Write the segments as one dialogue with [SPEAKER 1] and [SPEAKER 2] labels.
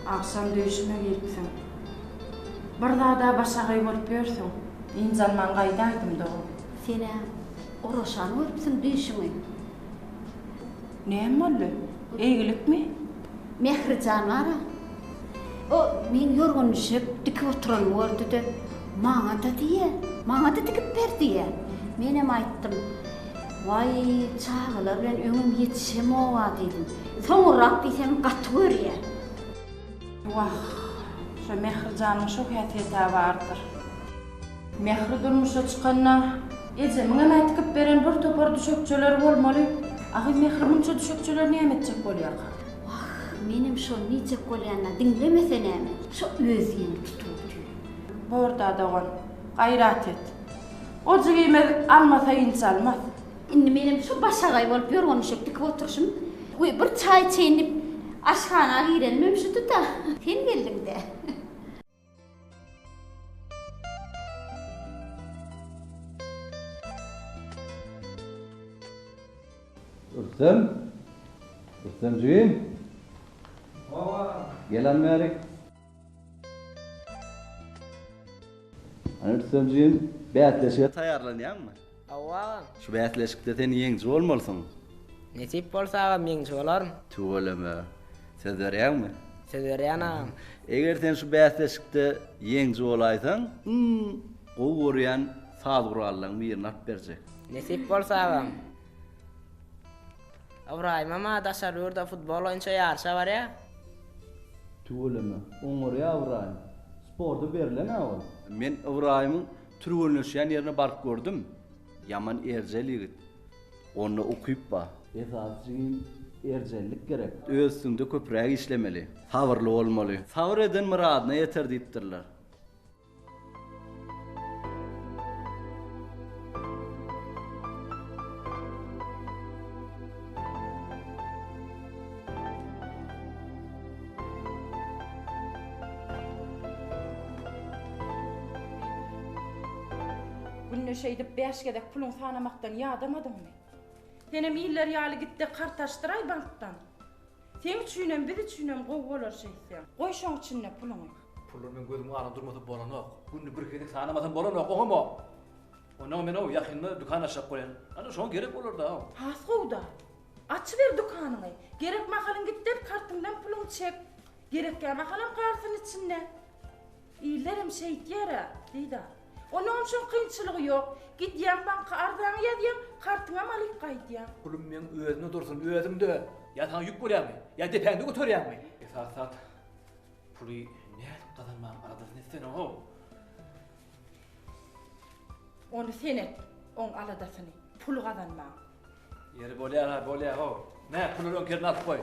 [SPEAKER 1] Agşam düýşüme giripsiň. Bir zada başagaý bolup ýörsüň. Ynjalman gaýdaýdym dogan.
[SPEAKER 2] Sen-ä oraşan görüpsiň düýşüňi.
[SPEAKER 1] Näme boldy? Eýgilikmi?
[SPEAKER 2] Mährijan bar-a. O meň ýorgan-düşek dikip oturanymy gördi-de, Maňa-da diýýä, maňa-da dikip ber diýýä. Menem aýtdym, Waý, çagalar bilen öňem ýetişemog-a diýdim. Soňurrak diýsem gaty görýä.
[SPEAKER 1] Wah, şo Mährijanyň şo häsiýet-ä bardyr. Mähri durmuşa çykanda, ejemiňem-ä tikip beren bir topar düşekçeleri bolmaly. Agy, Mähri munça düşekçeleri näme etjek bolýarka?
[SPEAKER 2] Wah, menem şony diýjek bolýan-da, diňlemese näme? Şo öz ýeňi tutup otyr.
[SPEAKER 1] Bor-da, dogan, gaýrat et. O jigimiz almasa ynjalmaz.
[SPEAKER 2] Indi menem şu başagaý bolup ýorgan-düşek dikip oturyşym. We bir çaý içeýin diýip, aşhana girenimem şudy-da. Sen geldiň-dä.
[SPEAKER 3] Rüstem! Rüstem jigim!
[SPEAKER 4] Hawa.
[SPEAKER 3] Gel han bärik. Hany Rüstem jigim, bäsleşige taýýarlanýaňmy?
[SPEAKER 4] Hawa agam.
[SPEAKER 3] Şu bäsleşikde sen ýeňiji bolmalysyň.
[SPEAKER 4] Nesip bolsa agam ýeňiji bolaryn.
[SPEAKER 3] Tüweleme. Söz berýäňmi?
[SPEAKER 4] Söz berýän agam.
[SPEAKER 3] Eger sen şu bäsleşikde ýeňiji bolaýsaň, iň gowy görýän saz gurallaryň birini alyp berjek.
[SPEAKER 4] Nesip bolsa agam. Ybraýymam-a daşary ýurda futbol boýunça ýaryşa barýar.
[SPEAKER 3] Tüweleme, oňarýar Ybraýym. Sporta berlen-ä ol. Men Ybraýymyň türgenleşýän ýerine baryp gördüm. Ýaman erjel ýigit. Onda ukyp bar. Esasy jigim erjellik gerek. Öz üstüňde köpräk işlemeli. Sabyrly bolmaly. Sabyr eden myradyna ýeter diýipdirler.
[SPEAKER 1] Günde şeýdip bäş gezek puluňy sanamakdan ýadamadyňmy? Senem iller ýaly gitde kart açdyraý bankdan. Seň üçinem, biz üçinem gowy bolar şeýtseň. Goý şoň içinde puluňy.
[SPEAKER 5] Pullar meň gözümiň alnynda durmasa bolanok. Günde bir gezek sanamasam bolanok, oňamok. Onnoň men-ow ýakynda dükan açjak bolýan. Ana şoňa gerek bolar-da-ow.
[SPEAKER 1] Has gowy-da. Açyber dükanyňy. Gerek mahalyň git-de kartyňdan puluňy çek. Gerekýän mahalam galsyn içinde. Illerem şeýtýär-ä, diýdi. Onuňam şoň kynçylygy ýok. Gidýäň banka arzaňy ýazýaň, kartyňam alyp gaýdýaň.
[SPEAKER 5] Pulum meň özümde dursun, özümde. Ýa saňa ýük bolýarmy? Ýa depäňde göterýäňmi? Esasy zat, puly nädip gazanmagyň aladasyny etsene-how.
[SPEAKER 1] Ony sen et, oň aladasyny, pul gazanmagyň.
[SPEAKER 5] Ýeri bolýar-ha, bolýar-how. Mä, pulary öňki ýerine alyp goý.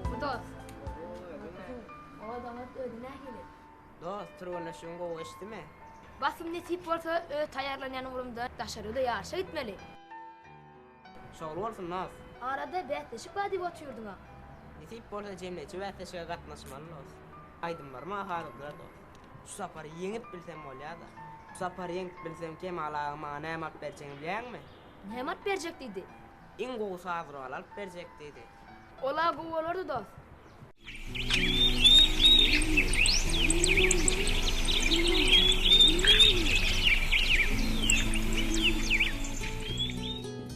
[SPEAKER 6] Gowy dost. Owadan özi nähili?
[SPEAKER 4] Dost, türgenleşigiň gowy geçdimi?
[SPEAKER 6] Basym nesip bolsa öz taýýarlanýan ugrumda daşary ýurda ýaryşa gitmeli.
[SPEAKER 4] Şowly bolsun dos.
[SPEAKER 6] Arada bäsleşik bar diýip otyrdyňa.
[SPEAKER 4] Nesip bolsa jemleýji bäsleşige gatnaşmaly dos. Aýdymlaryma halyplar dos. Şu sapar ýeňip bilsem bolýada. Şu sapar ýeňip bilsem Kemal aga maňa näme alyp berjegini bilýäňmi?
[SPEAKER 6] Näme alyp berjek diýdi?
[SPEAKER 4] Iň gowy saz guraly alyp berjek diýdi.
[SPEAKER 6] Ola gowy bolardy dos.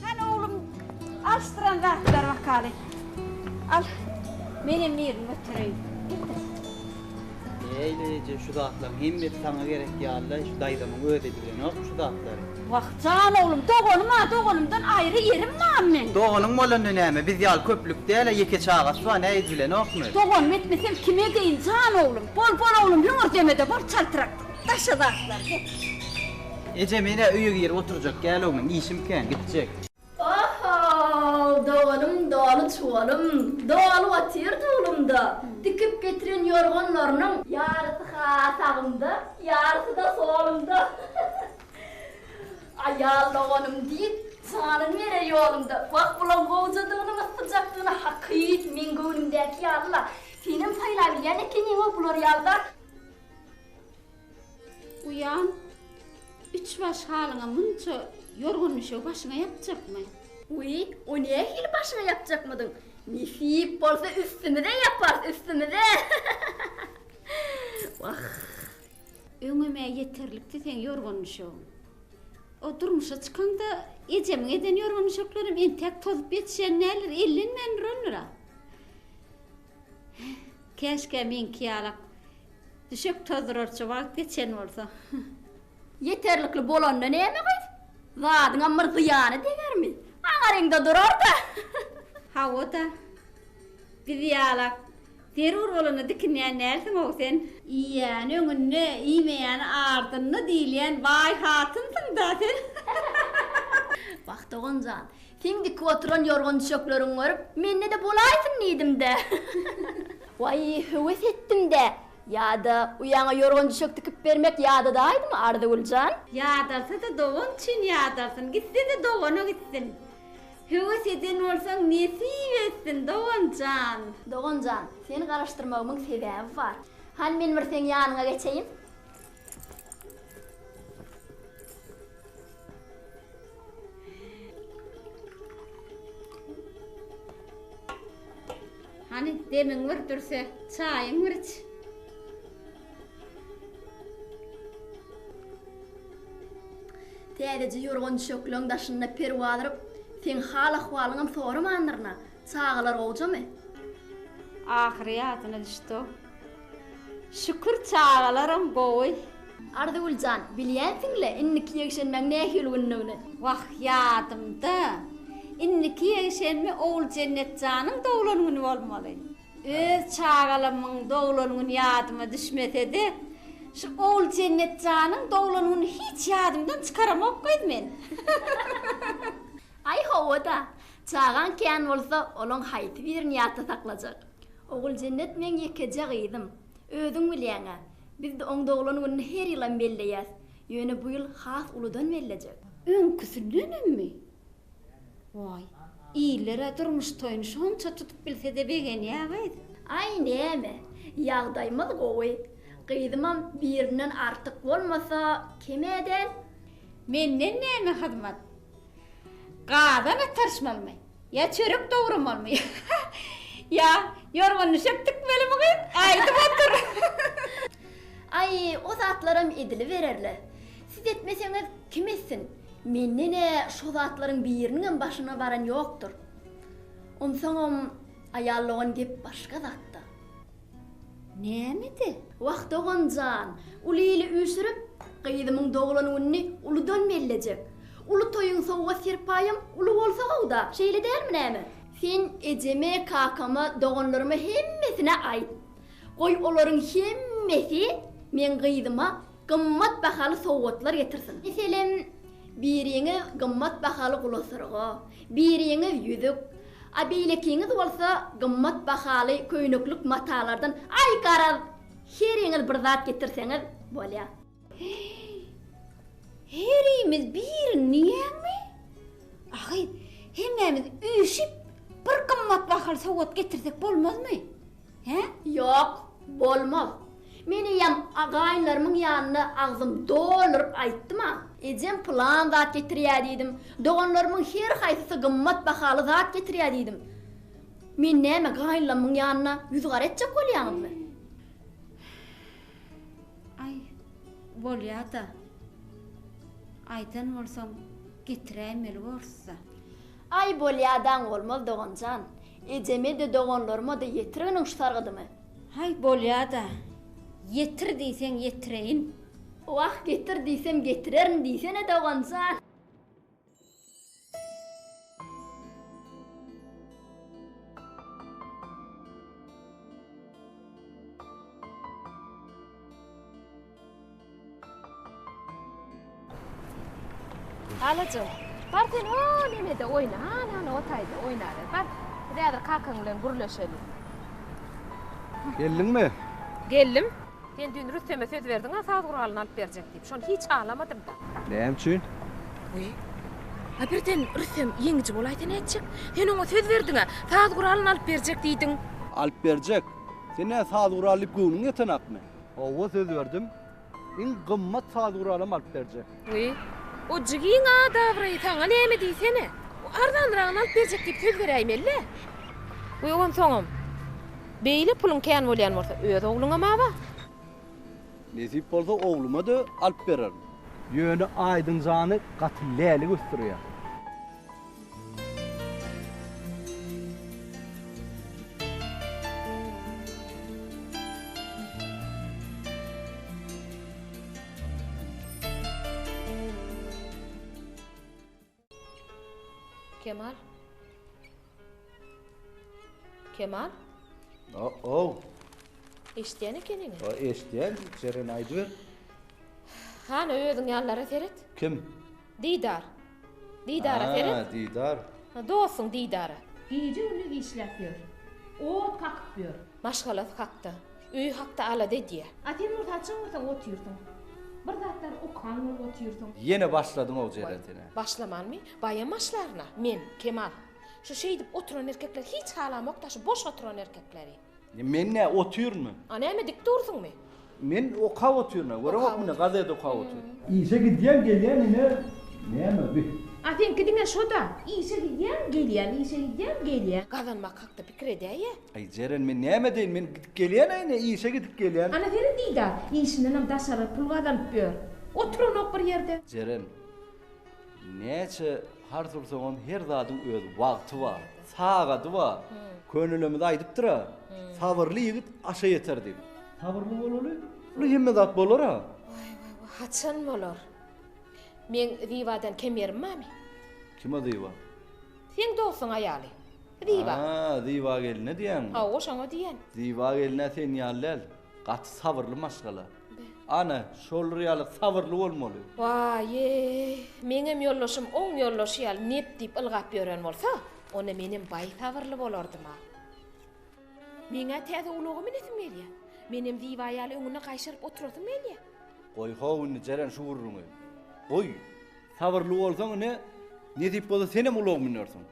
[SPEAKER 2] Hany oglum, alşdyran zatlary bakaly. Al, menem birini götereýin. Getir.
[SPEAKER 7] Eý, eje, şu zatlaryň hemmesi saňa gerek ýaly-laý, şu daýzamyň özi edibilenokmy şu zatlary?
[SPEAKER 2] Wah, jan oglum, doganym-a doganymdan aýry ýerim barmy meň?
[SPEAKER 7] Doganyň bolanda näme, biz ýaly köplük däl-ä, ýeke çagasy bar, nä edibilenokmy?
[SPEAKER 2] Doganym etmesem kime edeýin, jan oglum? Bol, bol oglum, hüňürdeme-de, bol çaltrak, daşa zatlary, getir.
[SPEAKER 7] Eje, men-ä öýe girip oturjak däl-ow, meň işim kän, gitjek.
[SPEAKER 6] Ohow, doganym doly çuwalym, doly otyr dulumda, Dikip getiren ýorganlarynyň ýarysy-ha sagymda, ýarysy-da solumda. Aýal doganym diýip, janyny berer ýolumda. Wah, bulaň gowjadygyny, myssyjakdygyny hakyt meň göwnümdäki ýaly-la. Senem saýlabilýän ekeniň-ow bular ýaly zat.
[SPEAKER 2] Uýam, üç baş halyňa munça ýorgan-düşegi başyňa ýapjakmy?
[SPEAKER 6] Wiý, o nähili başyňa ýapjakmydyň? Nesip bolsa üstümize ýaparys, üstümize! Wah!
[SPEAKER 2] Öňem-ä ýeterlikdi seň ýorgan-düşegiň. O durmuşa çykaňda ejemiň eden ýorgan-düşeklerem entäk tozup ýetişen däldir, ellenmän durandyr-a. Käşgä meňki ýalak düşek tozdurarça wagt geçen bolsa.
[SPEAKER 6] Ýeterlikli bolanda näme gyz? Zadyňam bir zyýany degermi? Aňaryňda durar-da.
[SPEAKER 2] Hawa-da. Biz ýalak zerur bolanda dikinýän dälsiň-ow sen. Iýýäni öňünde, iýmeýäni ardynda diýilýän baý hatynsyň-da sen.
[SPEAKER 6] Wah, dogan jan, Seň dikip oturan ýorgan-düşekleriňi görüp, mende-de bolaýsyn diýdim-dä. Waý, höwes etdim-dä. Ýa-da uýaňa ýorgan-düşek dikip bermek ýadadaýdymy, Arzygül jan?
[SPEAKER 2] Ýadalsa-da dogan üçin ýadalsyn, gitse-de dogana gitsin. Höwes eden bolsaň, nesip etsin, dogan jan.
[SPEAKER 6] Dogan jan, seni garaşdyrmagymyň sebäbi bar. Hany men bir seň ýanyňa geçeýin.
[SPEAKER 2] Hany, demiň bir dürse, çaýyň bir iç.
[SPEAKER 6] Täzeje ýorgan-düşekleň daşynda perwaz urup, seň hal-ahwalyňam soramandyryn-a. Çagalar gowjamy?
[SPEAKER 2] Ahyry ýadyna düşdi-ow. Şükür çagalaram gowy.
[SPEAKER 6] Arzygül jan, bilýänsiň-le indiki ýekşenbäň nähili gündigini.
[SPEAKER 2] Wah, ýadymda. Indiki ýekşenbe Oguljennet janyň doglan güni bolmaly. Öz çagalamyň doglan güni ýadyma düşmese-de, şu Oguljennet janyň doglan gününi hiç ýadymdan çykaramok gyz men.
[SPEAKER 6] Aý hawa-da, çagaň kän bolsa, olaň haýsy birini ýatda saklajak. Oguljennet meň ýekeje gyzym. Özüň bilýäň-ä, biz-de oň doglan gününi her ýylam belleýäs. Ýöne bu ýyl has uludan bellejek.
[SPEAKER 2] Öňküsindenemmi? Waý, iller-ä durmuş toýuny şonça tutup bilse-de begenýä gyz.
[SPEAKER 6] Aý, näme, ýagdaýymyz gowy. Gyzymam birinden artyk bolmasa, kem-ä däl.
[SPEAKER 2] Menden näme hyzmat? Gazan ataryşmalymy? Ýa çörek dogramalymy? Ýa ýorgan-düşek tikmelimi gyz? Aýdyp otur.
[SPEAKER 6] Aý, o zatlaram ediliberer-le. Siz etmeseňiz, kim etsin? Menden-ä şo zatlaryň biriniňem başyna baran ýokdur. Onsoňam, aýal dogan gep başga zatda.
[SPEAKER 2] Nämede?
[SPEAKER 6] Wah, dogan jan, uly ili üýşürip, gyzymyň doglan gününi uludan bellejek. Uly toýuň sowgat-serpaýam uly bolsa gowy-da, şeýle dälmi näme? Sen ejeme, kakama, doganlaryma hemmesine aýt. Goý, olaryň hemmesi meň gyzyma gymmat bahaly sowgatlar getirsin. Meselem, biriňiz gymmat bahaly gulasyrga, biriňiz ýüzük, a beýlekiňiz bolsa gymmat bahaly köýneklik matalardan, aý, garaz, heriňiz bir zat getirseňiz bolýar.
[SPEAKER 2] Herimiz birini diýýäňmi? Ahy, hemmämiz üýşüp bir gymmat bahaly sowgat getirsek bolmazmy? Hä?
[SPEAKER 6] Ýok, bolmaz. Men eýýäm gaýynlarymyň ýanynda agzym dolduryp aýtdym-a. Ejem pylan zat getirýär diýdim. Doganlarymyň her haýsysy gymmat bahaly zat getirýär diýdim. Men näme, gaýynlarymyň ýanynda ýüzügara etjek bolýaňyzmy?
[SPEAKER 2] Aý, bolýa-da. Aýdan bolsaň, getiräýmeli borus-da.
[SPEAKER 6] Aý, bolýadaň bolmaz, dogan jan. Ejeme-de, doganlaryma-da ýetirginiň şu sargydymy.
[SPEAKER 2] Haý, bolýa-da. Ýetir diýseň, ýetireýin.
[SPEAKER 6] Wah, getir diýsem, getirerin diýsene, dogan jan.
[SPEAKER 1] Halajygym, bar sen o nemede oýna, hany hany o taýda oýnaber, bar. Biz häzir kakaň bilen gürleşeli.
[SPEAKER 3] Geldiňmi?
[SPEAKER 1] Geldim. Sen düýn Rüsteme söz berdiň-ä saz guralyny alyp berjek diýip. Şony hiç halamadym-da.
[SPEAKER 3] Näme üçin?
[SPEAKER 1] Wiý. A birden Rüstem ýeňiji bolaýsa nätjek? Sen oňa söz berdiň-ä, saz guralyny alyp berjek diýdiň.
[SPEAKER 3] Alyp berjek. Sen nä saz gural diýip göwnüň ýetenakmy? Hawa söz berdim. Iň gymmat saz guralam alyp berjek.
[SPEAKER 8] Wiý, o jigiň ady-abraýy saňa näme diýsene. O arzanragyny alyp berjek diýip söz beräýmeli-dä. Wiý, onsoňam, beýle puluň kän bolýan bolsa, öz ogluňam-a bar.
[SPEAKER 3] Nesip bolsa ogluma-da alyp bererin. Ýöne Aýdyň jany gaty lälik ösdürýär.
[SPEAKER 8] Kemal. Kemal.
[SPEAKER 3] O-ow.
[SPEAKER 8] Eşidýän ekeniň.
[SPEAKER 3] O, eşidýän, Jeren aýdyber.
[SPEAKER 8] Hany özüň ýalylara seret.
[SPEAKER 3] Kim?
[SPEAKER 8] Didar. Didara seret.
[SPEAKER 3] Ha, Didar.
[SPEAKER 8] Dostuň Didara.
[SPEAKER 1] Gije-gündiz işläp ýör. Ot kakyp ýör.
[SPEAKER 8] Maşgalasy hakda, öýi hakda alada edýär.
[SPEAKER 1] A sen bolsa haçan bolsaň otyrsyň. Bir zatlar okan bolup otyrsyň.
[SPEAKER 3] Ýene başladyň-ow Jeren sen-ä.
[SPEAKER 8] Başlamanmy? Baýam başlaryn-a. Men, Kemal. Şu şeýdip oturan erkekleri hiç halamok-da, şu boş oturan erkekleri.
[SPEAKER 3] Men nä otyrynmy?
[SPEAKER 8] A näme dik dursuňmy?
[SPEAKER 3] Men okap otyryn-a, göreňokmy ine gazet okap otyryn. Işe gidýän gelýän ine näme bi?
[SPEAKER 8] A seňki diňe şo-da, işe gidýäň gelýäň, işe gidýäň gelýäň. Gazanmak hakda pikir edäýýä.
[SPEAKER 3] Aý Jeren men näme edeýin men gidip gelýän-ä ine işe gidip gelýän.
[SPEAKER 8] Ana seret Didar, işindenem daşary pul gazanyp ýör. Oturanok bir ýerde.
[SPEAKER 3] Jeren, Näçe hars ursaňam her zadyň öz wagty bar, sagady bar. Könelerimiz aýdypdyr-a, Sabyrly ýigit aşa ýeter diýip. Sabyrly bolaly, uly hemme zat bolar-a.
[SPEAKER 8] Waý, waý, waý, haçan bolar? Meň Zibadan kem ýerim barmy?
[SPEAKER 3] Kim o Ziba?
[SPEAKER 8] Seň dostuň aýaly. Ziba.
[SPEAKER 3] A, Ziba geline diýýäňmi?
[SPEAKER 8] Hawa, şoňa diýýän.
[SPEAKER 3] Ziba gelin-ä sen ýaly däl. Gaty sabyrly maşgala. Ana, şolar ýaly sabyrly bolmaly.
[SPEAKER 8] Waý-eý, meňem ýoldaşym oň ýoldaşy ýaly nep diýip ylgap ýören bolsa, onda menem baý sabyrly bolardym-a. Meň-ä täze ulaga münesim gelýär. Menem Ziba ýaly öňünde gaýşaryp oturasym gelýär.
[SPEAKER 3] Goý-how indi Jeren şu gürrüňi. Goý. Sabyrly bolsaň ine, nesip bolsa senem ulag münersiň.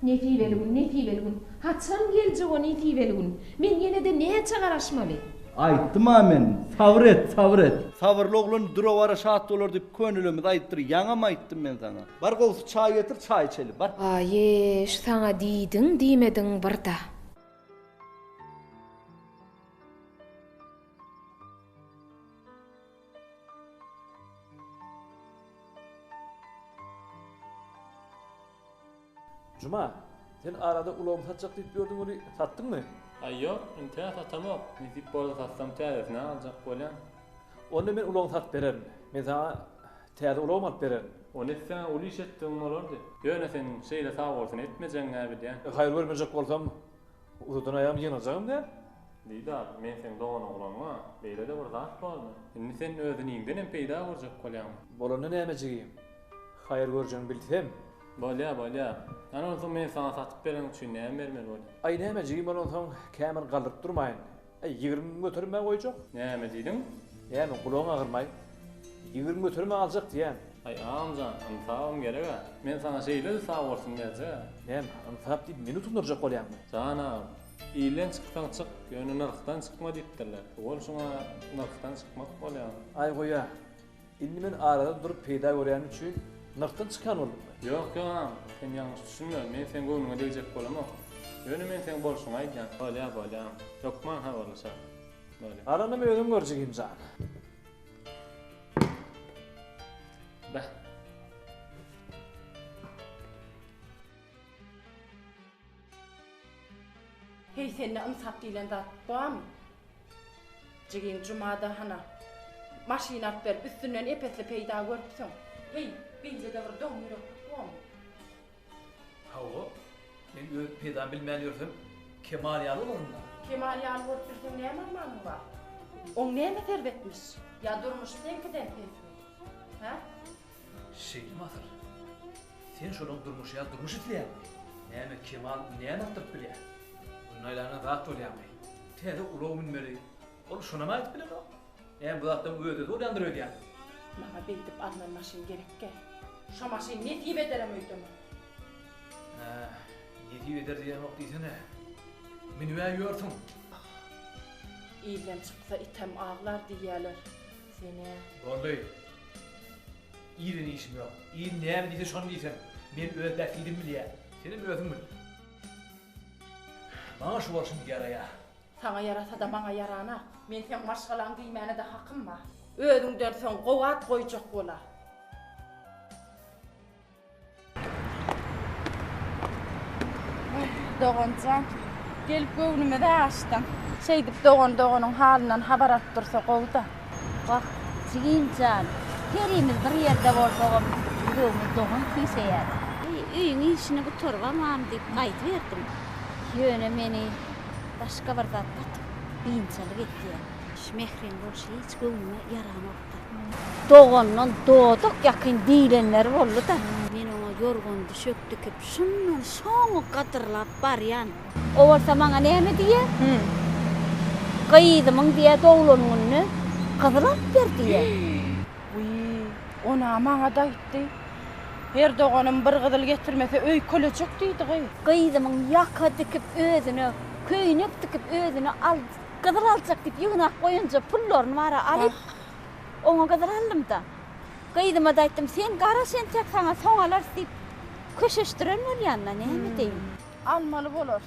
[SPEAKER 8] Nesibeli gün, nesibeli gün. Haçan geljek o nesibeli gün? Men ýene-de näçe garaşmaly?
[SPEAKER 3] Aýtdym-a men, sabyr et, sabyr et. Sabyrly oglan dura-bara şat bolar diýip könelerimiz aýdypdyr, ýaňam aýtdym men saňa. Bar gowusy çaý getir, çaý içeli, bar.
[SPEAKER 8] Aý, şu saňa diýdiň, diýmediň bir-da.
[SPEAKER 5] Juma, sen arada ulagymy satjak diýip ýördüň weli, satdyňmy?
[SPEAKER 9] Aý ýok, intä satamok. Nesip bolsa satsam täzesini aljak bolýan.
[SPEAKER 5] Onda men ulagyňy satyp bererin. Men saňa täze ulagam alyp bererin.
[SPEAKER 9] Ony etseň-ä uly iş etdigiň bolardy. Ýöne sen şeýle sagbolsun etmejegiň-ä bilýän.
[SPEAKER 5] Haýyr görmejek bolsam, Uzadan aýagym ýygnajagam däl.
[SPEAKER 9] Didar, men seň doganoglanyň-a, beýle-de bir zat bormy? Indi sen öz iniňdenem peýda görjek bolýaňmy?
[SPEAKER 5] Bolanda näme jigim? Haýyr görjegiňi bilsem.
[SPEAKER 9] Bolýa, bolýa. Ana onsoň men saňa satyp bereniň üçin näme bermeli bolýa?
[SPEAKER 5] Aý näme jigim bolansoň kämir galdyryp durmaýyn. Aý 20 göterim-ä goýjak.
[SPEAKER 9] Näme diýdiň?
[SPEAKER 5] Näme, gulagyň agyrmaý? 20 göterim-ä aljak diýýän.
[SPEAKER 9] Aý agam jan, ynsabam gereg-ä. Men saňa şeýle-de sag bolsun berjeg-ä.
[SPEAKER 5] Näme, ynsap diýip meni utandyrjak bolýaňmy?
[SPEAKER 9] Jan agam, ilden çyksaň çyk, ýöne nyrhdan çykma diýipdirler. Bu bolşuňa nyrhdan çykmak bolýamy?
[SPEAKER 5] Aý goý-a, Indi men arada durup peýda görýänim üçin nyrhdan çykan boldummy?
[SPEAKER 9] Ýok, ýok agam, sen ýalňyş düşünme, men seň göwnüňe degjek bolamok. Ýöne men seň bolşuňy aýdýan. Bolýa, bolýa agam. Hökman habarlaşarys. Bolýa.
[SPEAKER 5] Galanam özüň gör jigim jan.
[SPEAKER 9] Beh.
[SPEAKER 1] Heý sende ynsap diýlen zat barmy? Jigiň Jumada hana maşyn alyp berip üstünden epesli peýda görüpsiň. Heý beýlede bir doň ýüreklik bormy?
[SPEAKER 5] Hawa, men öz peýdamy bilmän ýörsem Kemal ýaly bolaryn-da.
[SPEAKER 1] Kemal ýaly bolup bilseň näme armanyň bar? Oň näme serwetmiş? Ýa durmuşy seňkiden pesmi? Hä?
[SPEAKER 5] Şeýdimi asyl? Sen şolaň durmuşy ýaly durmuş isleýäňmi? Näme Kemal näme artdyryp bilýär? Gününi aýlanyna zat bolýarmy? Täze ulag münmeli. Ol şonam aýdyp bilenok. Näme bu zatlaryň öz-özi bolýandyr öýdýäňmi?
[SPEAKER 1] Maňa beýdip alnan maşyn gerekgä. Şo maşyn nesip ederem öýdemok.
[SPEAKER 5] Hä, nesip eder diýemok diýsene. Münüb-ä ýörsüň.
[SPEAKER 1] Ilden çyksa item aglar diýýäler. Sen-ä.
[SPEAKER 5] Boldy. Ilden işim ýok. Il näme diýse şony diýsin. Men öz bähbidimi bilýän. Senem özüň bil. Maňa şu bolşuň ýaraýar.
[SPEAKER 1] Saňa ýarasa-da maňa ýaranak. Men seň maşgalaň diýmäne-de hakym bar. Özüňden soň gowy at goýjak bola. Doganjan, gelip göwnümizi açdyň. Şeýdip dogan doganyň halyndan habar alyp dursa gowy-da.
[SPEAKER 2] Wah, jigim jan, herimiz bir ýerde bolsagam, ýüregimiz dogan küýseýär. Öýüň işini gutarybamam diýip gaýdyberdim. Ýöne meni başga bir zat gaty biynjalyk edýär. Şu Mähriň bolşy hiç göwnüme ýaranokda. Dogandan dodak ýakyn diýlenleri boldy-da. Men oňa ýorgan-düşek dikip, şundan şoňa gadyrlap barýan. O bolsa maňa näme diýýär? Gyzymyň diýýär, doglan gününe gyzyl alyp ber diýýär.
[SPEAKER 1] Wiý, on-a maňa-da aýtdy. Her doganym bir gyzyl getirmese öýkelejek diýdi gyz.
[SPEAKER 2] Gyzymyň ýaka dikip özüne, köýnek dikip özüne al, gyzyl aljak diýip ýygnap goýanja pullaryny bara alyp, oňa gyzyl aldym-da. Gyzyma-da aýtdym, sen garaş entek saňa soň alarys diýip, köşeşdiren bolýan-da, näme edeýin.
[SPEAKER 1] Almaly bolar.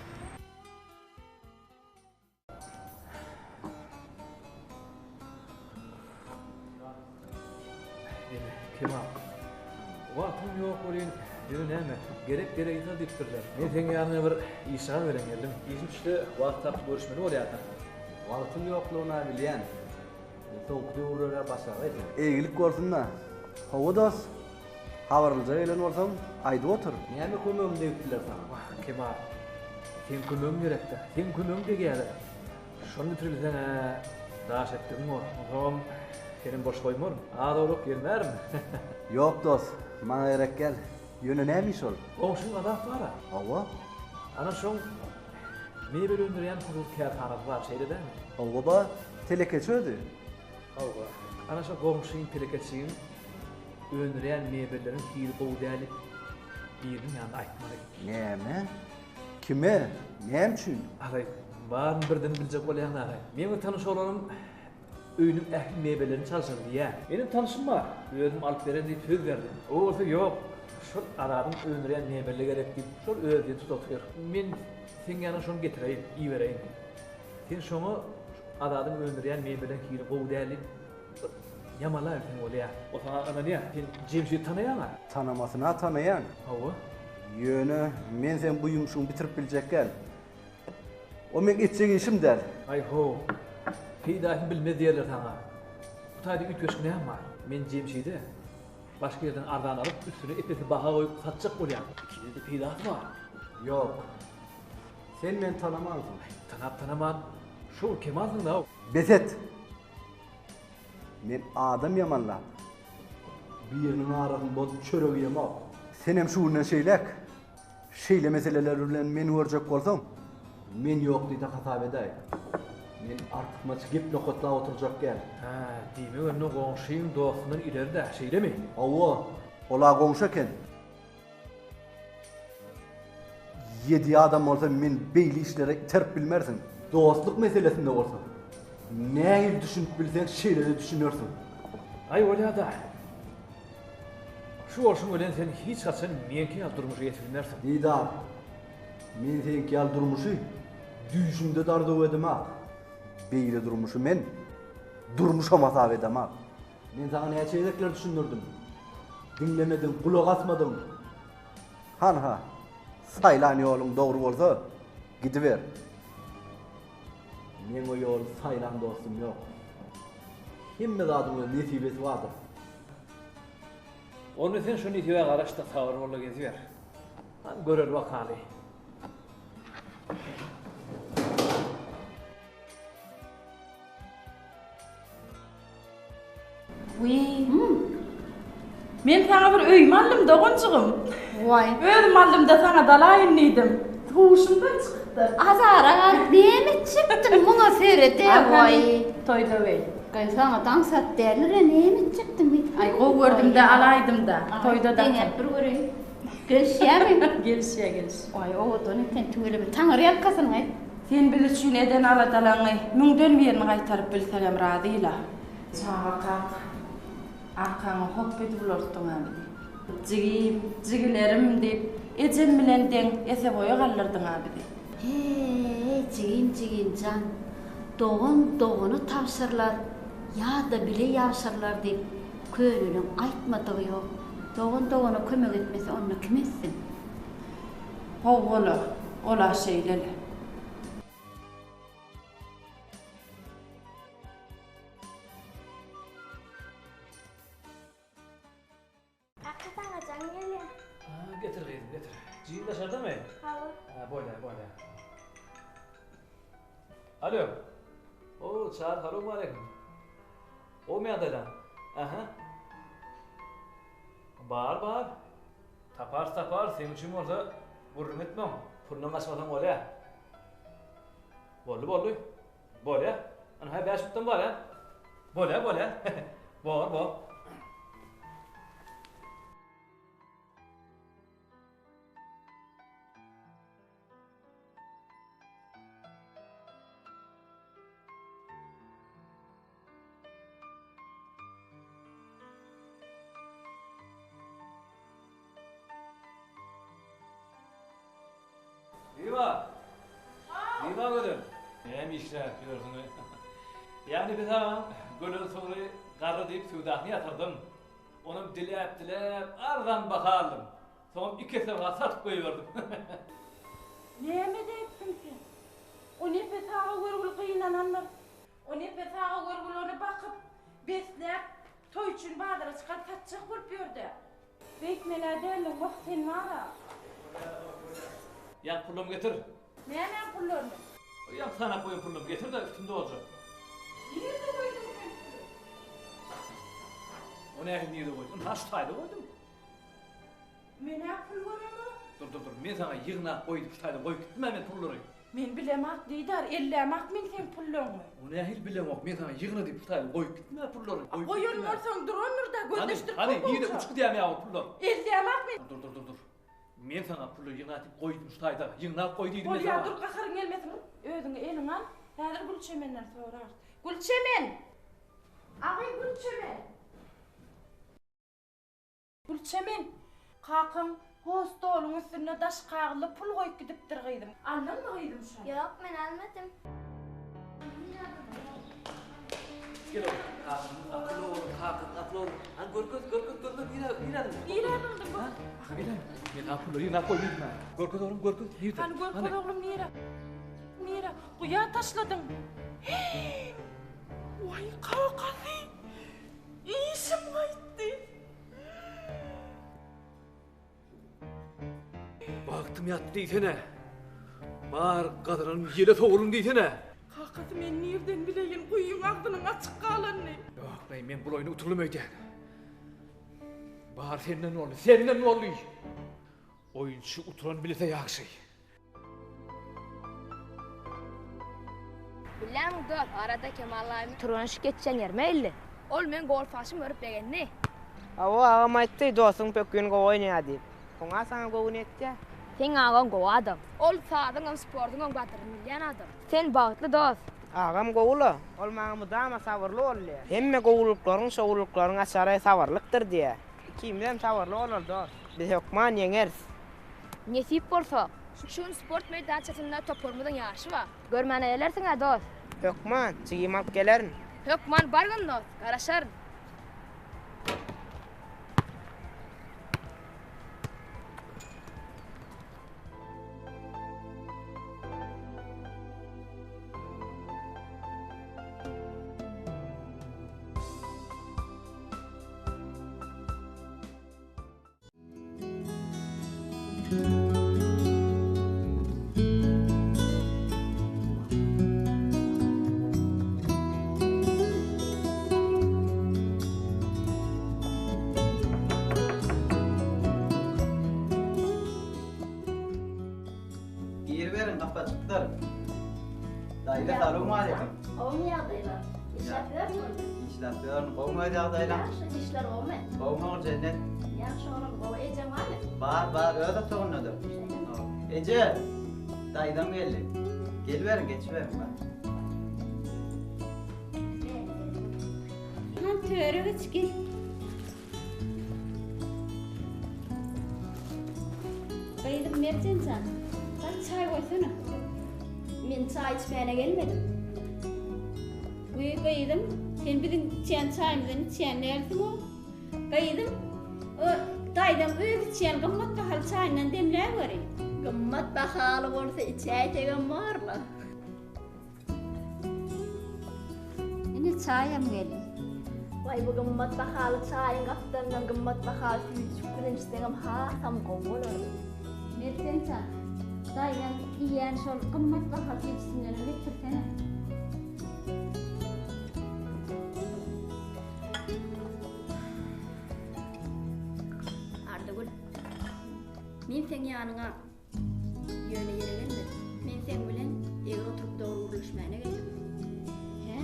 [SPEAKER 5] Ene, Kemal. Wagtym ýok welin, ýöne näme, gerek gerek ýygnal diýipdirler. Men seň ýanyňa bir işjan bilen geldim. Işim düşse, wagt tapyp görüşmeli bolýarsyň.
[SPEAKER 3] Wagtyň ýoklugyny-a bilýän. Soňky döwürler-ä başagaý sen. Eýgilik bolsun-da. Hawa dost. Habarlyja gelen bolsaň, aýdyp otur. Näme kömegim degip biler saňa?
[SPEAKER 5] Wah, Kemal. Seň kömegiň gerek-dä. Seň kömegiň degýär-ä. Şony bitirilseň-ä, daş etdigiň bor. Onsoňam senem boş goýmaryn. Az-owlak ýelmärin.
[SPEAKER 3] Ýok, dost, maňa gerek däl. Ýöne näme iş ol?
[SPEAKER 5] Goňşyň Azat bar-a.
[SPEAKER 3] Hawa.
[SPEAKER 5] Ana şoň mebel öndürýän hususy kärhanasy bar, şeýle dälmi?
[SPEAKER 3] Hawa, bar. Telekeçi özi.
[SPEAKER 5] Hawa. Ana şo goňşyň telekeçiň öndürýän mebelleriň hili gowy däl diýip biriniň ýanynda aýtmaly.
[SPEAKER 3] Näme? Kime? Näme üçin?
[SPEAKER 5] Agaý, baryny birden biljek bolýaň agaý. Meň bir tanyş oglanym öýüniň ähli mebellerini çalşyrdy diýýär. Meniň tanyşym bar, özüm alyp bererin diýip söz berdi. O bolsa ýok, şol Azadyň öndürýän mebeli gerek diýip, şol özi diýen tutup otyr. Men seň ýanyňa şony getireýin, ibereýin. Sen şoňa Azadyň öndürýän mebeliniň hili gowy däl diýip, bir ýamalaberseň bolýar. O saňa ynanýar. Sen Jemşidi tanaýaň-a?
[SPEAKER 3] Tanamasyna tanaýan.
[SPEAKER 5] Hawa.
[SPEAKER 3] Ýöne men seň bu ýumşuňy bitirip biljek däl. O meň etjek işim däl.
[SPEAKER 5] Aý-how, peýdasyny bilmez diýerler saňa. Bu taýda üýtgeşik näme bar? Men Jemşide başga ýerden arzan alyp, üstüne ep-esli baha goýup satjak bolýan. Ikimize-de peýdasy bar.
[SPEAKER 3] Ýok. Sen meni tanamansyň.
[SPEAKER 5] Tanap-tanaman, şol Kemalsyň-da.
[SPEAKER 3] Bes et! Men adam ýamanlap, biriniň arasyny bozup çörek iýemok. Senem şu günden şeýläk şeýle meseleler bilen meni görjek bolsaň, men ýok diýde hasap edäý. Men artykmaç gep nokatlap oturjak däl.
[SPEAKER 5] Hä, diýmek onda goňşyň dostundan ileri-dä, şeýlemi?
[SPEAKER 3] Hawa, ol-a goňşy eken. Ýedi adam bolsa men beýle işlere iterip bilmersiň. Dostluk meselesinde bolsa nähili düşünip bilseň şeýle-de düşünersiň.
[SPEAKER 5] Aý bolýa-da. Şu bolşuň bilen sen hiç haçan meňki ýaly durmuşa ýetip bilmersiň.
[SPEAKER 3] Didar, men seňki ýaly durmuşy düýşümde-de arzuw edemak. Beýle durmuşy men durmuşam hasap edemak. Men saňa näçe gezekler düşündirdim. Diňlemediň, gulak asmadyň. Hanha, saýlan ýoluň dogry bolsa, gidiber. Meň o ýoly saýlan dostum ýok. Hemme zadyň öz nesibesi bardyr.
[SPEAKER 5] Onda sen şu nesibä garaş-da, sabyr bol-da geziber. Hany göreli bakaly.
[SPEAKER 1] Wiý. Men saňa bir öýme aldym, doganjygym.
[SPEAKER 2] Waý.
[SPEAKER 1] Özüm aldym-da saňa dalaýyn diýdim. Huşumdan çykypdyr.
[SPEAKER 2] Azara galyp näme etjekdiň muňa seret-ä, waý.
[SPEAKER 1] Toýda weý.
[SPEAKER 2] Gyz saňa aňsat däldir-ä, näme etjekdiň?
[SPEAKER 1] Aý, gowy gördüm-de, alaýdym-da. Toýda dakyn.
[SPEAKER 2] Deňäp bir göreýin. Gelişýärmi?
[SPEAKER 1] Gelişýär, gelişýär.
[SPEAKER 2] Waý, owadan eken, tüweleme. Taňry ýalkasyn, gyz.
[SPEAKER 1] Sen biz üçin eden aladalaňy müňden birini gaýtaryp bilsegem razy-la. Çagakak, arkaňa hop edip ulaltdyň-a bizi. Jigim, jigilerim diýip, ejem bilen deň ese-boýa galdyrdyň-a bizi.
[SPEAKER 2] He-eý, jigim, jigim jan, dogan dogana tabşyrylar ýa-da bile ýabşyrylar diýip, köneleň aýtmadygy ýok. Dogan dogana kömek etmese, onda kim etsin?
[SPEAKER 1] Hawa-la, ol-a şeýle-le.
[SPEAKER 10] Kaka saňa jaň gelýär.
[SPEAKER 5] Ha, getir gyzym, getir. Jigim daşardamy?
[SPEAKER 10] Hawa.
[SPEAKER 5] Ha, bolýar, bolýar. Alo. O, Çary, salowmaleýkim. Gowmy ýagdaýlaň? Aha. Bar, bar. Taparys, taparys, seň üçin bolsa gürrüň etmäň. Pulundan gaçmasaň bolýar. Boldy, boldy. Bolýa. Ynha bäş minutdan barýan. Bolýa, bolýa. Bor, bor. Zyba! Zyba gözel! Näme işläp ýörsüň-eý? Ýagny biz saňa gölen sygry garry diýip söwdasyny ýatyrdym. Onam diläp-diläp arzan baha aldym. Soňam iki esse baha satyp goýberdim.
[SPEAKER 1] Näme edäýipsiň sen? O Nepes aga görgüli gynanandyr. O Nepes aga görgüli ony bakyp, besläp, toý üçin bazara çykaryp satjak bolup ýörd-ä. Beýtmel-ä däldiň, wah, sen bar-a.
[SPEAKER 5] Ýaňky pullarymy getir.
[SPEAKER 1] Nämäň pullaryny?
[SPEAKER 5] Ýaňky sanap goýan pullarymy getir-de, üstümde boljak.
[SPEAKER 1] Nirde goýduň sen puly?
[SPEAKER 5] O nähili nirde goýdum? Ynha, şu taýda goýdum.
[SPEAKER 1] Men-ä pul göremok.
[SPEAKER 5] Dur, dur, dur, men saňa ýygnap goý diýip şu taýda goýup gitdim-ä men pullary.
[SPEAKER 1] Men bilemok, Didar, ellämok men seň pullaryňy.
[SPEAKER 5] O nähili bileňok, men saňa ýygna diýip şu taýda goýup gitdim-ä pullary, goýup
[SPEAKER 1] Goýan
[SPEAKER 5] gitdim-ä.
[SPEAKER 1] bolsaň durandyr-da,
[SPEAKER 5] Hany,
[SPEAKER 1] gözleşdirip
[SPEAKER 5] hany,
[SPEAKER 1] goý
[SPEAKER 5] nirde
[SPEAKER 1] bolsa.
[SPEAKER 5] uçup gidýärmi ýa o pullar?
[SPEAKER 1] Ellämok men.
[SPEAKER 5] Dur, dur, dur, dur. Men saňa pullary ýygna diýip goýdum şu taýda, ýygnap goý diýdim men
[SPEAKER 1] Bolýar,
[SPEAKER 5] saňa.
[SPEAKER 1] dur, gaharyň gelmesin. Özüňi eliňe al. Häzir Gülçemenden sorarys. Gülçemen! Agy, Gülçemen! Gülçemen, kakaň ho stoluň üstünde daş kagyzly pul goýup gidipdir gyzym. Aldyňmy gyzym şony?
[SPEAKER 10] Ýok, men almadym.
[SPEAKER 5] Gel oglum. Kakaň akyly oglum, kakaň akyly oglum. Hany görkez, görkez, görkez, nirä, nirä aldyň?
[SPEAKER 1] Nirä aldyň bu?
[SPEAKER 5] Nirä? Men saňa pullary ýygnap goý diýdim-ä. Görkez oglum, görkez, nirde?
[SPEAKER 1] Hany görkez oglum nirä? Nirä? Guýa taşladyň. Hii! Waý, kakasy! Işim gaýtdy.
[SPEAKER 5] Bagtym ýatdy diýsene. Bar gazananym ýele sowulyn diýsene.
[SPEAKER 1] Kakasy men nirden bileýin guýyň agzynyň açyk galanyny.
[SPEAKER 5] Ýok, men bul oýny utuldym öýdýän. Bar senden boldy, senden boldy. Oýunçy utulan bilse ýagşy.
[SPEAKER 6] Bilýäňmi dost, arada Kemal daýymyň türgenleşik geçýän ýerime geldi. Ol meň golfaşymy görüp begendi.
[SPEAKER 4] Hawa, agam aýtdy, dostuň pökgini gowy oýnaýar diýip. Oňa saňa göwni ýetýär.
[SPEAKER 6] Seň agaň gowy adam. Ol sazyňam, sportuňam gadyryny bilýän adam. Sen bagtly dost.
[SPEAKER 4] Agam gowy-la. Ol maňa mydama sabyrly bol diýýär. Hemme gowulyklaryň, şowlulyklaryň açary sabyrlykdyr diýýär. Ikimizem sabyrly bolaly dost. Biz hökman ýeňeris.
[SPEAKER 6] Nesip bolsa, şu gün sport meýdançasynda toparymyzyň ýaryşy bar. Görmäne gelersiň-ä, dost?
[SPEAKER 4] Hökman, jigimi alyp gelerin.
[SPEAKER 6] Hökman bargyn, dost, garaşaryn.
[SPEAKER 7] Giriberiň, gapy açykdyr. Daýza, salowmaleýkim.
[SPEAKER 6] Gowumy ýagdaýlar? Işläp ýörmüň?
[SPEAKER 7] Işläp ýörün. Gowumy öz ýagdaýlaň?
[SPEAKER 6] Ýagşy, işler gowumy?
[SPEAKER 7] Gowumy ogul Jennet?
[SPEAKER 6] Ýagşy oglum, gowy. Ejeň barmy?
[SPEAKER 7] Bar, bar, öz otagyndadyr.
[SPEAKER 6] Şeýlemi?
[SPEAKER 7] Eje, daýzam geldi. Geliberiň, geçiberiň bar.
[SPEAKER 2] Han töre geç gel. Gyzym Merjen jan, bar çaý goýsana.
[SPEAKER 6] Men çaý içmäne gelmedim.
[SPEAKER 2] Wiý gyzym, sen biziň içýän çaýymyzdan içýän dälsiň-ow. Gyzym, o daýzaň öz içýän gymmat bahaly çaýyndan demläweri.
[SPEAKER 6] Gymmat bahaly bolsa içäýsegem borla.
[SPEAKER 2] Ine çaýam geldi.
[SPEAKER 6] Waý bu gymmat bahaly çaýyň gapdalyndan gymmat bahaly süýjüjik bilen içseňem hasam gowy bolardy.
[SPEAKER 2] Merjen jan, daýzaň iýen şol gymmat bahaly süýjüsindenem getirsene.
[SPEAKER 6] Ardagül, men seň ýanyňa Ýöne ýere gelmedim. Men seň bilen egri oturyp dogry gürleşmäne geldim.
[SPEAKER 2] Hä?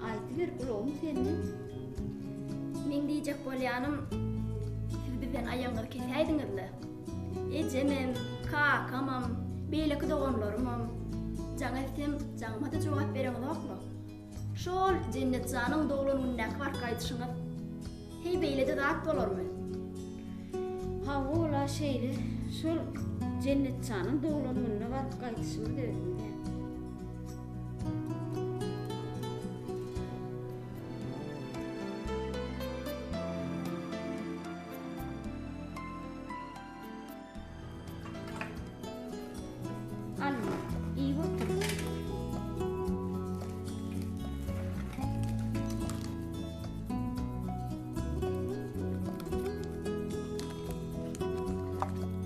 [SPEAKER 2] Aýdyber, gulagym sende.
[SPEAKER 6] Meň diýjek bolýanym, siz bizden aýagyňyzy kesäýdiňiz-le. Ejemem, kakamam, beýleki doganlarymam. Jaň etsem, jaňyma-da jogap bereňizok-la. Şol Jennetjanyň doglan günündäki baryp gaýdyşyňyz. Heý beýlede zat bolarmy?
[SPEAKER 2] Hawa-la şeýle. Şol Jennetjanyň doglan gününe baryp gaýdyşymyz özünde. Alma, iýip otur.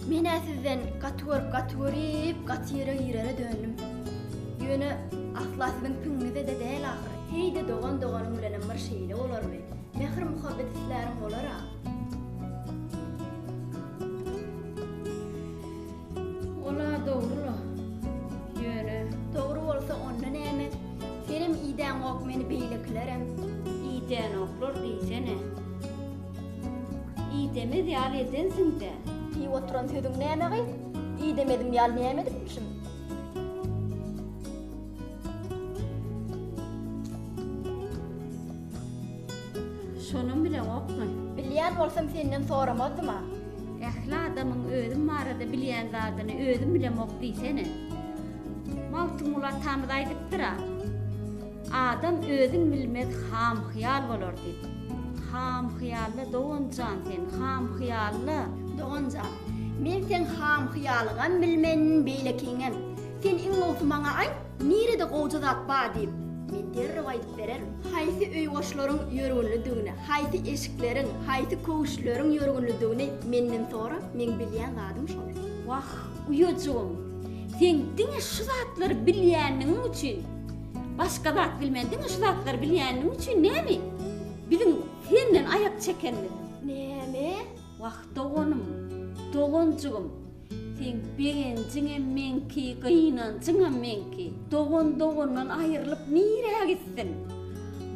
[SPEAKER 6] Men-ä sizden gaty görüp, gaty görüp, gaty ýere girere döndüm. Ýöne asla siziň piňiňize-de däl ahyry. Heý-de dogan doganyň bilenem bir şeýle bolarmy? Mähir-muhabbet isläriň bolar-a.
[SPEAKER 2] Ol-a dogry-la. Ýöne.
[SPEAKER 6] Dogry bolsa onda näme? Senem idäňok meni beýlekilerem.
[SPEAKER 2] Idänoklar diýsene. Idemez ýaly edensiň-dä.
[SPEAKER 6] Diýip oturan sözüň näme gyz? Idemezim ýaly näme edipmişim?
[SPEAKER 2] Şonam bileňokmy?
[SPEAKER 6] Bilýän bolsam senden soramazdym-a.
[SPEAKER 2] Ähli adamyň özüm barada bilýän zadyny özüm bilemok diýsene. Magtymguly atamyz aýdypdyr-a, Adam özün bilmez ham-hyýal bolar diýip. Ham-hyýalla dogan jan sen, ham-hyýalla.
[SPEAKER 6] Dogan jan, men seň ham-hyýalyňam bilmen, beýlekiňem. Sen iň gowusy maňa aýt, nirede gowja zat bar diýip. Men derrew aýdyp bererin. Haýsy öý-goşlaryň ýörgünlidigini, haýsy eşikleriň, haýsy köwüşleriň ýörgünlidigini menden sora, meň bilýän zadym şol.
[SPEAKER 2] Wah, uýajygym, seň diňe şu zatlary bilýänligiň üçin, başga zat bilmän, diňe şu zatlary bilýänligiň üçin näme biziň senden aýak çekenimiz?
[SPEAKER 6] Näme?
[SPEAKER 2] Wah, doganym, doganjygym, Seň begenjiňem meňki, gynanjyňam meňki. Dogan dogandan aýrylyp nirä gitsin?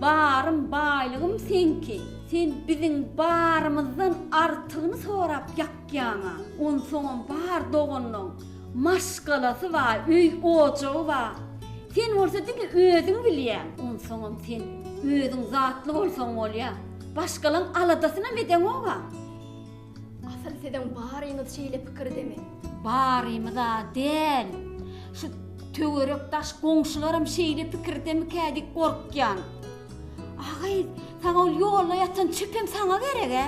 [SPEAKER 2] Barym, baýlygym seňki. Sen biziň barymyzdan artygyny sorap ýakýaň-a. Onsoňam bar doganlaň maşgalasy bar, öý-ojagy bar. Sen bolsa diňe özüňi bilýäň. Onsoňam sen özüň zatly bolsaň bolýa. Başgalaň aladasynam edeňog-a.
[SPEAKER 6] Asyl siziň baryňyz şeýle pikirdemi?
[SPEAKER 2] Barymyz-a däl. Şu töwerek-daş goňşularam şeýle pikirdemikä diýip gorkýan. A gyz, saňa ol ýolda ýatan çöpem saňa gerek-ä?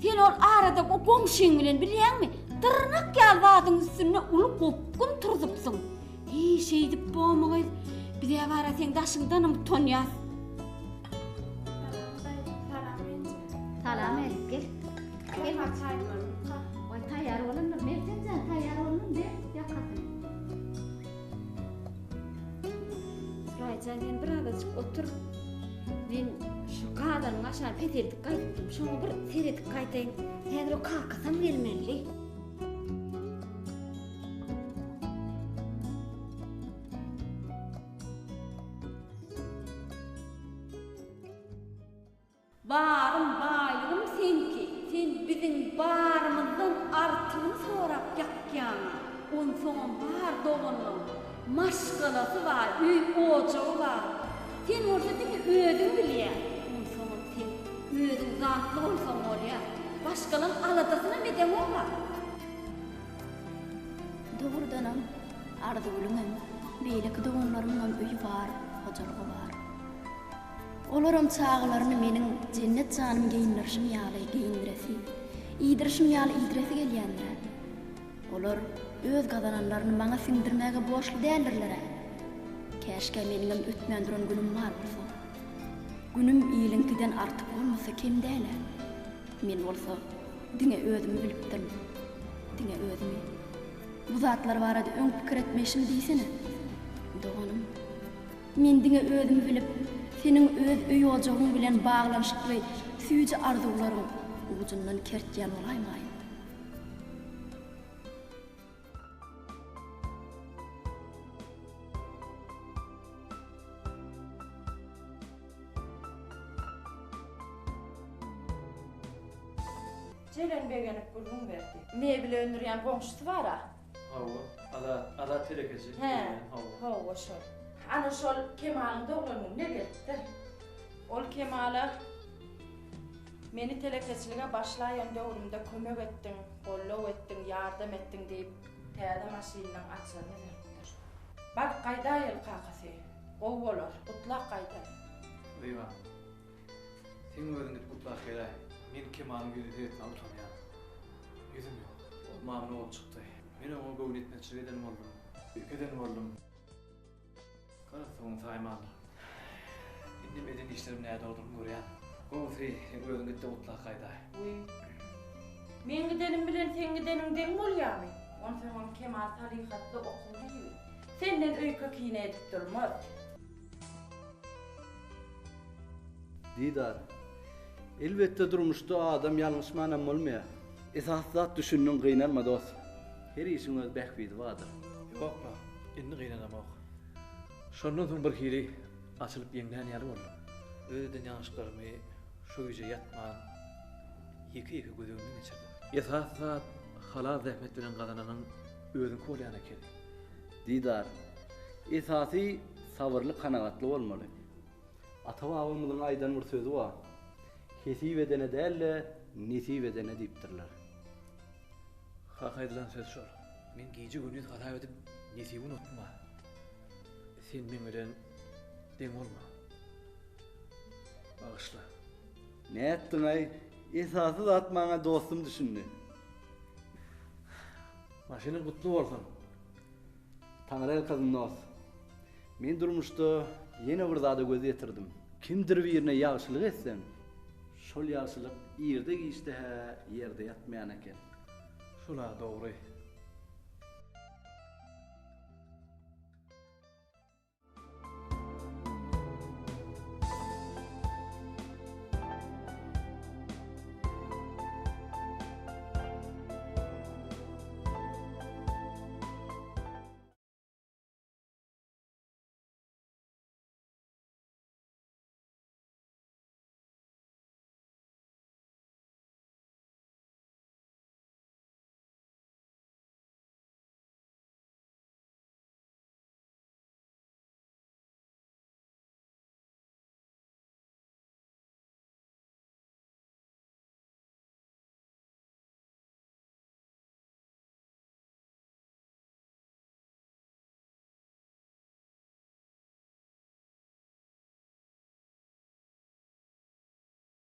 [SPEAKER 2] Sen ol arada o goňşyň bilen bilýäňmi, dyrnak ýaly zadyň üstünde uly gopgun turzupsyň. Heý, şeýdip bormy gyz? Biz-ä bara seň daşyňdanam utanýas.
[SPEAKER 10] Salam daýza, salam enje.
[SPEAKER 2] Salam Elif, gel. Gel. Waý, taýýar bolandyr. Merjen jan, taýýar bolduň, ber ýakasyny. Suraý jan, sen birazajyk otur. Men şu gazanyň aşagyny peseldip gaýdypdym. Şoňa bir seredip gaýdaýyn. Häzir o kakasam gelmeli. Barym baýlygym seňki, sen biziň barymyzdan artygyny sorap ýakýaňa. Onsoňam bar dogan. doganlaň maşgalasy bar, öý-ojagy bar. Sen bolsa diňe özüňi bilýäň. Onsoňam sen özüň zatly bolsaň bolýar. Başgalaň aladasynam edeňok-a.
[SPEAKER 6] Dogrudanam, Arzygülüňem, beýleki doganlarymyňam öýi bar, hojalygy bar. Olaram çagalaryny meniň Jennet janym geýindirişim ýaly geýindiresi, iýdirişim ýaly iýdiresi gelýändir-ä. Olar öz gazananlaryny maňa siňdirmäge borçly däldirler-ä. Käşgä meniňem ötmän duran günüm bar bolsa. Günüm iliňkiden artyk bolmasa kem däl-ä. Men bolsa diňe özümi bilipdirin. Diňe özümi. Bu zatlar barada öň pikir etmeýşimi diýsene. Doganym. Men diňe özümi bilip, seniň öz öý-ojagyň bilen baglanyşykly süýji arzuwlaryň ujundan kertýän bolaýmaýyn.
[SPEAKER 1] Jeren begenip gürrüň berdi. Mebel öndürýän goňşusy bar-a.
[SPEAKER 5] Hawa, Azat, Azat telekeçi.
[SPEAKER 1] Hä,
[SPEAKER 5] hawa.
[SPEAKER 1] Hawa, şol. Ana şol Kemalyň doglan gününe gelipdir. Ol Kemala Meni telekeçilige başlaýan döwrümde kömek etdiň, goldaw etdiň, ýardam etdiň diýip, täze maşynynyň açaryny beripdir. Baryp gaýdaýaly kakasy. Gowy bolar. Gutlap gaýdaly.
[SPEAKER 5] Zyba, seň özüň gidip gutlap geläý. Men Kemalyň ýüzüne seretmäge utanýan. Ýüzüm ýok. Ol mamla bolup çykdy. Men oňa göwnüýetmezçilik eden boldum. Öýke eden boldum. Garaz, soňuny saýmandyr. Indem eden işlerim nädogrudygyny görýän. Gowusy, seň özüň git-de gutlap gaýdaý.
[SPEAKER 1] Wiý. Meň gidenim bilen seň gideniň deň bolýamy? Onsoňam Kemal salyhatly, okuwly ýigit. Senden öýke-kine edip durmaz.
[SPEAKER 3] Didar. Elbetde durmuşda adam ýalňyşmanam bolmaýar. Esasy zat düşündiň gynanma dos. Her işiň öz bähbidi bardyr.
[SPEAKER 5] Ýok-la, indi gynanamok. Şondan soň birhili açylyp ýeňlän ýaly boldum. Öz eden ýalňyşlyklarymy şo gije ýatman ýeke-ýeke göz öňümden geçirdim. Esasy zat halal zähmet bilen gazananyň özüňki bolýan ekeni.
[SPEAKER 3] Didar. Esasy sabyrly kanagatly bolmaly. Ata-babamyzyň aýdan bir sözi bar. Hesip edene däl-de, nesip edene diýipdirler.
[SPEAKER 5] Hak aýdylan söz şol. Men gije-gündiz hasap edip nesibi unutma. Sen meň bilen deň bolma. Bagyşla.
[SPEAKER 3] Nätdiňaý? Esasy zat maňa dostum düşündi.
[SPEAKER 5] Maşynyň gutly bolsun.
[SPEAKER 3] Taňryýalkasyn dost. Men durmuşda ýene bir zada göz ýetirdim. Kimdir birine ýagşylyk etseň, şol ýagşylyk irde-giçde-hä ýerde ýatmaýan eken.
[SPEAKER 5] Şul-a dogry.